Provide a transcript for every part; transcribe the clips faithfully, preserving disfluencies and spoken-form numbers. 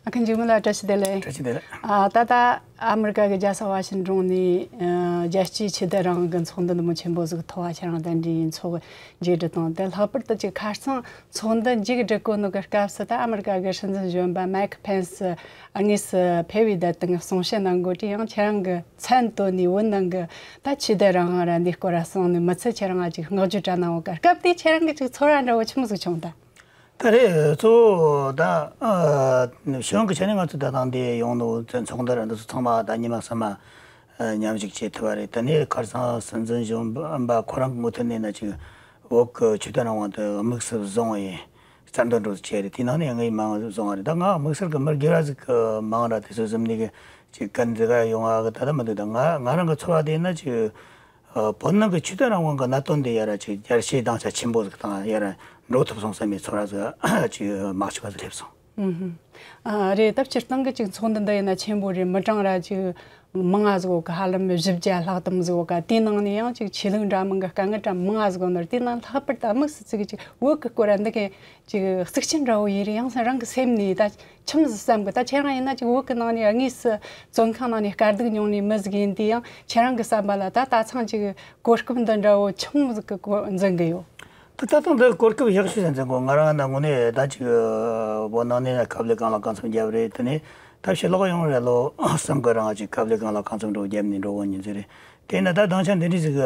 ཨ་ཁུ་འཇིགས་མེད་ལགས། བཀྲ་ཤིས་བདེ་ལེགས། བཀྲ་ཤིས་བདེ་ལེགས། ཨ་ད་ལྟ་ཨ་མི་རི་ཀ་གི་རྒྱལ་ས་ཝ་ཤིང་ཏོན་ནས་ཨ་རྒྱལ་སྤྱིའི་ཆོས་དད་རང་དབང་གི་ཚོགས་འདུ་འདི་མོ་ཆེན་པོ་ཟིག་ཐོག་ཁྱེད་རང་གདན་འདྲེན་ཡིན་ཚོགས་མཇལ་འཕྲད་དང་། དེ་ལྷག་པར་དུ་ཅིག་ཁ་རྩང་ཚོགས་འདུ་མཇུག་སྒྲིལ་གོ་ནོ་གི་སྐབས་སུ་ད་ཨ་མི་རི་ཀ་གི་སྲིད་འཛིན་གཞོན་པ་མའིག་ཕེན་སི་དངོས་སུ་ཕེབས་པའི་བརྡ་དང་གསུང་བཤད་གནང་གོ་དུས། ཡང་ཁྱེད་རང་གི་མཚན་བཏོན་ནས་བོད་ནང་གི་ད་ཆོས་དད་རང་དབང་ར་འདི་སྐོར་ར་གསུངས་ནས་མི་ཚད་ཁྱེད་རང་ང་ཅིག་བསྔགས་བརྗོད་བཀྲ་གནང་བ་གི་སྐབས་དེ་ཁྱེད་རང་གི་ཅིག་ཚོར་བ་འདྲ་བོ་ཆི་མོ་ཟིག་བྱུང་ད། ད་རེད། གཙོ་བོ་ད་ཨ་གཞུང་གི་ཆ་ནས་ང་ཚོ་ད་ཐེངས་འདི་ཡོང་ནོ་ཚོགས་འདུ་ར་འདི་ཚོ་ཚང་མ་ད་ཉི་མ་གསུམ་མ་མཉམ་ཞུགས་བྱེད་ཐུབ་པ་རེད། དེ་ནས་ཁ་རྩང་སྲིད་འཛིན་གཞོན་པ་ཁོ་རང་གི་མུ་མཐུད་ནས་ན་ཅིག་བོད་ཀྱི་ཆོས་དད་རང་དབང་དེ་དམིགས་སུ་བཟུང་བའི་རྩ་འདོན་འགྲོ་བྱས་རེད། དེའི་ནང་ནས་ངའི་མིང་བཟུང་བ་རེད། ད་ང་དམིགས་བསལ་གྱི་མི་སྒེར་བ་ཟིག་གི་མིང་ར་དེ་ཚོ་གཟིམ་ནས་གི་ཅིག་གན་འདི་ག་ཡོང་བ་གི་ད་ལྟ་མི་འདུག་ད་ང་ང་རང་གི་ཚོར་བ་དེ་ན་ཅིག་ཨ་བོད་ནང་གི་ཆོས་དད་རང་དབང་གི་གནད་དོན་དེ་ཡར་ཅིག་རྒྱལ་སྤྱིའི་སྡིངས་ཆ་ཆེན་པོ་ཟིག་དང་ཡར་འགྲོ་ཐུབ་སོང་བསམ་པའི་ཚོར་བ་ཟིག་ཅིག་མ་འཆུག་པ་ཟིག་སླེབས་སོང་། ཨུམ་ཧུམ། ཨ་རེད། ད་སྤྱིར་བཏང་གི་ཅིག་ཚོགས་འདུ་འདི་ཡིན་ན་ཆེན་པོ་རེད། མི་གྲངས་ར་ཅིག་མང་ང་ཟིག་ཡོད་གི། ཧ་ལམ་བཞི་བརྒྱ་ལྷག་ཙམ་ཟིག་ཡོད་གི། དེའི་ནང་ནས་ཡང་ཅིག་ཆོས་ལུགས་འདྲ་མིན་གི་དཀའ་ངལ་འདྲ་མང་ང་ཟིག་ཡོད་ནི་རེད། དེའི་ནང་ལྷག་པར་དུ་དམིགས་སུ་བརྩི་གི་ཅིག་བོད་གི་སྐོར་ར་འདི་གི་ཅིག་གཙིགས་ཆེན་འདྲ་བོ་ཡིན་རེད། ཡང་སེ་རང་གི་སེམས་ནས་ད་ཆི་མོ་ཟིག་བསམ་གི། ད་ཁྱེད་རང་ཡིན་ན་ཅིག་བོད་གི་ནང་ནས་དངོས་སུ་བཙོན་ཁང་ནང་ནས་དཀའ་སྡུག་མྱོང་ནས་མི་ཟིག་ཡིན་དུས། ཡང་ཁྱེད་རང་གི་བསམ་པ་ལ་ད་ད་ཐེངས་ཅིག་གོ་སྐབས་འདི་འདྲ་བོ་ཆི་མོ་ཟིག་གི་གོ་འཛིན་གི་ཡོད། ད་ད་ཐེངས་འདི་གོ་སྐབས་ཡག་ཤོས་ཟིག་འཛིན་གོ། ང་རང་ནི་དངོས་གནས་ད་ཅིག་བོད་ནང་ནས་ཁ་བརྡ་གང་ལ་གང་འཚམ་བརྒྱབ་རེད། དེ་ནས་ད་ཕྱི་ལོགས་ཡོང་རེད་ལོ་གསུམ་གི་རིང་ཅིག་ཁ་བརྡ་གང་ལ་གང་འཚམ་འགྲོ་བརྒྱབ་ནས་འགྲོ་བོ་ཉིན་ཟིག་རེད། དེས་ན་ད་སྡིངས་ཆ་འདི་འདྲ་ཟིག་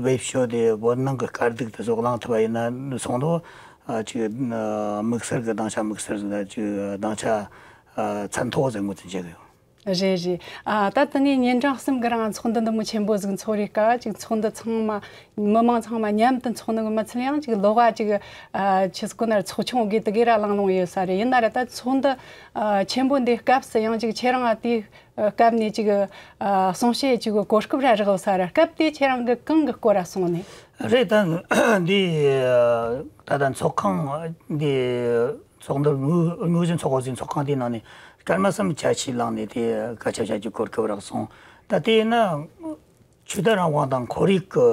བེད་སྤྱོད་དེ་བོད་ནང་གི་དཀའ་སྡུག་དེ་ཚོ་གླེང་ཐུབ་པ་ཡིན་ན་སོང་དོ། ཨ་ཅིག་ཨ་དམིགས་བསལ་གྱི་སྡིངས་ཆ་དམིགས་བསལ་ཟིག་ད་ཅིག་སྡིངས་ཆ་ཨ་མཚན་ཐོགས་ཟིག་ངོས་འཛིན་བྱེད་གི་ཡོད། རེད་རེད། ཨ་ད་དེ་ནས་ཉིན་གྲངས་གསུམ་གི་རིང་ཚོགས་འདུ་འདི་མོ་ཆེན་པོ་ཟིག་འཚོགས་རེས་ཀ་ཅིག་ཚོགས་འདུ་ཚང་མ་མི་མང་ཚང་མ་མཉམ་དུ་འཚོགས་ནི་གི་མི་ཚད་ཡང་ཅིག་ལོགས་ཀ་ཅིག་ཨ་ཆི་ཟིག་གོ་ན་ཚོགས་ཆུང་གི་དེ་གི་ར་ལངས་ལོང་ཡོད་ས་རེད། ཡིན་ན་ར་ད་ཚོགས་འདུ་ཨ་ཆེན་པོ་འདི་སྐབས་སུ་ཡང་ཅིག་ཁྱེད་རང་ཨ་དེའི་སྐབས་ནས་ཅིག་ཨ་གསུང་བཤད་ཅིག་གི་གོ་སྐབས་ར་རག་ས་ར། སྐབས་དེ་ཁྱེད་རང་གི་གང་གི་སྐོར་ར་གསུངས་ནས། རེད། ད་འདི་ད་ལྟ་ཚོགས་ཁང་འདི་ཚོགས་འདུ་དངོས་དངོས་གཞི་འཚོགས་སའི་ཚོགས་ཁང་དེའི་ནང་ནས་སྐར་མ་གསུམ་ཆ་ཆེ་ལངས་ནས་དེ་སྐད་ཆ་བཤད་རྒྱུའི་གོ་སྐབས་རག་སོང་། ད་དེ་ཡིན་ན་ཆོས་དད་རང་དབང་དང་ཁོར་ཡུག་གི་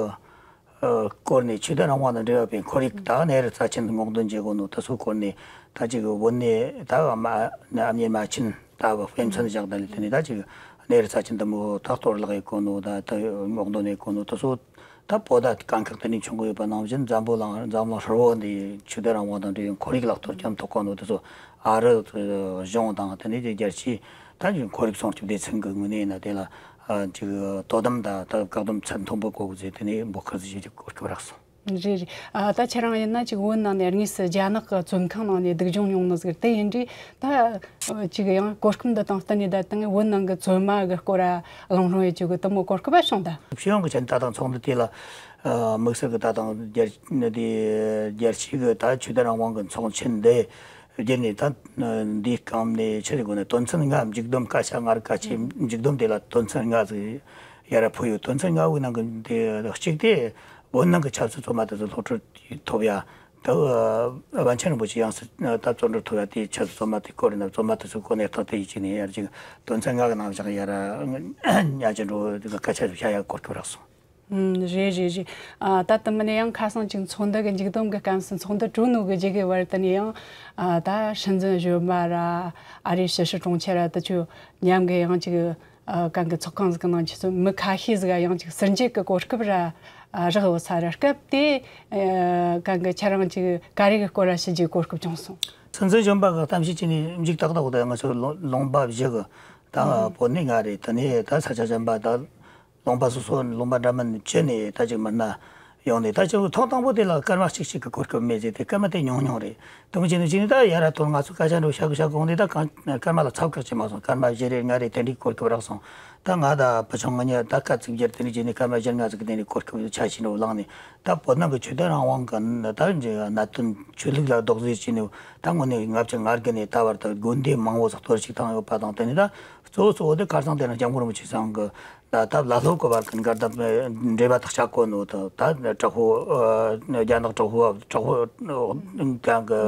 ཨ་སྐོར་ནས། ཆོས་དད་རང་དབང་དང་འབྲེལ་བ་པའི་ཁོར་ཡུག་ད་གནས་རི་རྩ་ཆེན་དུ་སྔོག་འདོན་བྱེད་དགོས་ནོ་དེ་ཚོའི་སྐོར་ནས། ད་ཅིག་བོད་ནས་ད་ཨ་མ་ཨ་མྱེས་རྨ་ཆེན་ད་དཔེ་མཚོན་བཞག་ད་ལས་དེ་ནས་ད་ཅིག་གནས་རི་རྩ་ཆེན་དུ་མོ་ད་གཏོར་བརླག་ཡེད་གོ་ནོ། ད་ད་སྔོག་འདོན་ཡེད་གོ་ནོ་དེ་ཚོ་ད་བོད་ད་དཀའ་ཁག་དེ་ནས་བྱུང་གི་ཡོད་པ་ནང་བཞིན། འཛམ་བུ་གླིང་འཛམ་གླིང་ཧྲིལ་བོ་འདི་ཆོས་དད་རང་དབང་དང་འབྲེལ་བའི་ཁོར་ཡུག་ལ་གཏོར་སྐྱོན་ཐེབས་གོ་ནོ་དེ་ཚོ་ཨ་རི་གཞུང་དང་དེ་ནས་རྒྱལ་སྤྱིའི་ད་ཁོར་ཡུག་སྲུང་སྐྱོབ་སྡེ་ཚན་གྱི་ངོས་ནས་ཡིན་ན་དེ་ལ་ཨ་ཅིག་དོ་དམ་དང་ད་བཀག་སྡོམ་ཚད་མཐོན་པོ་བཀོད་དགོས་ཟེར་དེ་ནས་འབོད་སྐུལ་ཞུ་རྒྱུ་གོ་སྐབས་རག་སོང་། རེད་རེད། ཨ་ད་ཁྱེད་རང་ཡིན་ན་ཅིག་བོད་ནང་ནས་དངོས་སུ་རྒྱ་ནག་གི་བཙོན་ཁང་ནང་ནས་སྡུག་སྦྱོང་མྱོང་ནི་ཟིག་དེ་ཡིན་དུས། ད་ཨ་ཅིག་ཡང་གོ་སྐབས་འདི་དང་བསྟུན་ནས་ད་དེང་བོད་ནང་གི་བཙོན་མ་གི་སྐོར་ར་གླེང་སློང་ཡེད་རྒྱུ་གི་དེ་མོ་གོ་སྐབས་བྱུང་ད། ཕྱི་ཡོང་གི་ཆ་ནས་ད་དེང་ཚོགས་འདུ་དེ་ལ་ཨ་དམིགས་བསལ་གྱི་ད་དེང་རྒྱལ་དེ་རྒྱལ་སྤྱི་གི་ད་ཆོས་དད་རང་དབང་གི་ཚོགས་ཆེན་འདི་བརྒྱུད་ནས་ད་འདིའི་སྐབས་ནས་ཆི་ཟིག་གོ་ནས་དོན་ཚན་ལྔ་མཇུག་བསྡོམས། སྐད་ཆ་ལྔ་རེ་སྐད་ཆའི་མཇུག་བསྡོམས་དེ་ལ་དོན་ཚན་ལྔ་ཟིག་ཡར་ར་ཕུལ་ཡོད། དོན་ཚན་ལྔ་བོའི་ནང་གི་དེ་གཅིག་དེ་བོད་ནང་གི་ཆབ་སྲིད་བཙོན་མ་དེ་ཚོ་གློད་བཀྲོལ་ཐོབ་ཡ། ད་པཎ་ཆེན་རིན་པོ་ཆེ་ཡང་སྲིད་ད་བཙོན་གྲོལ་ཐོབ་ཡ་དེའི་ཆབ་སྲིད་བཙོན་མ་དེ་སྐོར་རེད་ན། བཙོན་མ་དེ་ཚོའི་གོ་གནས་ཐོག་དེ་ཡིད་ཆེས་ནས་ཡར་ཅིག་དོན་ཚན་ལྔ་གི་ནང་བཞག་ཡར་ར་ཉ་ཅི་འགྲོ་དེ་གི་སྐད་ཆ་བཤད་ཡ་གོ་སྐབས་རག་སོང་། ཨུམ། རེད་རེད་རེད། ཨ་ད་དེ་མིན་ན་ཡང་ཁ་སང་ཅིག་ཚོགས་འདུ་གི་མཇུག་བསྡོམས་གི་སྐབས་སུ་ཚོགས་འདུ་གྲོལ་ནོ་གི་རྗེས་གི་བར་དུ་ནས་ཡང་ཨ་ད་སྲིད་འཛིན་གཞོན་པ་ར་ཨ་རིའི་ཕྱི་སྲིད་དྲུང་ཆེ་ར་དེ་ཚོ་མཉམ་གི་ཡང་ཅིག་ཨ་གང་གི་ཚོགས་ཁང་ཟིག་གི་ནང་ཁྱེད་ཚོ་མི་ཁ་ཤས་ཟིག་ཡང་ཅིག་ཟུར་འཇུག་གི་གོ་སྐབས་ར་ཨ་རག་ཡོད་ས་ར། སྐབས་དེ་ཨ་གང་གི་ཁྱེད་རང་ཅིག་ག་རེ་གི་སྐོར་ར་ཞུ་རྒྱུའི་གོ་སྐབས་བྱུང་སོང་། སྲིད་འཛིན་གཞོན་པ་གི་གཏམ་བཤད་བྱས་ནས་མཇུག་ཏག་ཏག་དེ་ང་ཚོ་ལུང་ལུང་པ་བཞི་གི་ད་བོད་ནས་ལྔ་རེད། དེ་ནས་ད་ས་ཆ་གཞན་པ་ད་ལུང་པ་སོ་སོ་ལུང་པ་འདྲ་མིན་བཅུ་ནས་ད་ཅིག་མི་སྣ་ཡོང་ནས། ད་ཅིག་ཐོག་དང་པོ་དེ་ལ་སྐར་མ་གཅིག་གཅིག་གི་གོ་སྐབས་མེད་ཟེར་ཏེ། སྐར་མ་དེ་ཉུང་ཉུང་རེད། དེ་མོ་བྱས་ནས་བྱས་ནས་ད་ཡར་ར་ཐོན། ང་ཚོ་སྐད་ཆ་འདྲ་བོ་བཤད་གི་བཤད་གི་འོང་དུས་ད་གང་སྐར་མ་ལ་ཚབ་ཁག་ཅིག་མ་སོང་། སྐར་མ་བཞི་རེ་ལྔ་རེ་དེ་འདྲའི་གོ་སྐབས་རག་སོང་། ད་ང་ད་བུ་ཆུང་ང་གཉིས་ད་སྐད་ཅིག་བརྒྱབ་དེ་འདྲ་བྱས་ནས་སྐར་མ་བཞི་ལྔ་ཟིག་གི་དེ་འདྲའི་གོ་སྐབས་ཆ་ཤས་འདྲ་བོ་བླངས་ནས། ད་བོད་ནང་གི་ཆོས་དད་རང་དབང་གི་ད་གནད་དོན་ཆོས་ལུགས་ལ་རྡོག་རྫིས་བྱས་ནས་ད་དངོས་གནས་ལྔ་བཅུ་ང་དགུ་ནས་ད་བར་དུ་དགོན་སྡེ་མང་བོ་ཟིག་གཏོར་བཤིག་བཏང་ཡོད་པ་དང་། དེ་ནས་ད་གཙོ་བོ་གཙོ་བོ་དེ་ཁ་སང་དེ་རིང་སྐྱབས་མགོན་རིན་པོ་ཆེ་ཚང་གི་ད་ད་བླ་སློབ་ཀྱི་བར་གྱི་འགལ་ཟླ་འབྲེལ་བ་ཐག་བཅད་གོ་ནོ་དང་། ད་དྲག་པོ་ཨ་རྒྱ་ནག་དྲག་པོ་དྲག་པོ་གང་གི་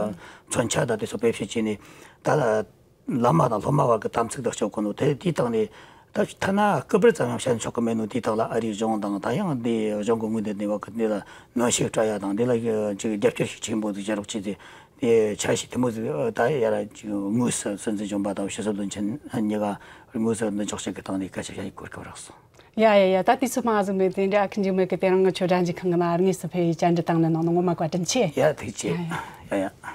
མཚོན་ཆ་དང་དེ་ཚོ་བེད་སྤྱོད་བྱས་ནས་ད་བླ་མ་དང་སློབ་མ་བར་གྱི་དམ་ཚིག་ཐག་གཅོད་གོ་ནོ་དེ། དེའི་སྟེང་ནས་ད་ཐ་ན་སྐུ་པར་ཙམ་ཡང་བཤད་ཆོག་གི་མེད་ནོ་དེའི་སྟེང་ལ་ཨ་རིའི་གཞུང་དང་ད་ཡང་འདི་གཞུང་གི་ངོས་ནས་འདི་བ་གི་འདི་ལ་གནོན་ཤུགས་སྤྲད་ཡ་དང་། འདི་ལ་ཅིག་རྒྱབ་སྐྱོར་ཤུགས་ཆེན་པོ་ཟིག་བྱེད་རོགས་བྱས་ཏེ། ཡེ་འཆར་གཞི་དེ་མོ་ཟིག་ད་ཡ་ར་ཅིག་དངོས་སུ་སྲིད་འཛིན་གཞོན་པ་དང་ཕྱི་སྲིད་བློན་ཆེན་གཉིས་ཀ་དངོས་སུ་འདི་འཇོག་བྱེད་གི་སྟེང་ནས་སྐད་ཆ་བཤད་ཡི་གོ་སྐབས་རག་སོང་། ཡ་ཡ་ཡ། ད་དུས་ཚོད་མང་ཟིག་མེད། དེ་འདྲ་ཨ་ཁུ་འཇིགས་མེད་གི་དེ་རིང་ངི་ཆོས་དྲ་འཇུག་ཁང་གི་ནང་དངོས་སུ་ཕེབས་བྱས་བཅར་འདྲི་བཏང་ནི་ནང་ནས་ངོ་མ་བཀའ་དྲིན་ཆེ། ཡ་ཐུགས་རྗེ་ཆེ། ཡ་ཡ། ཡ་ཡ།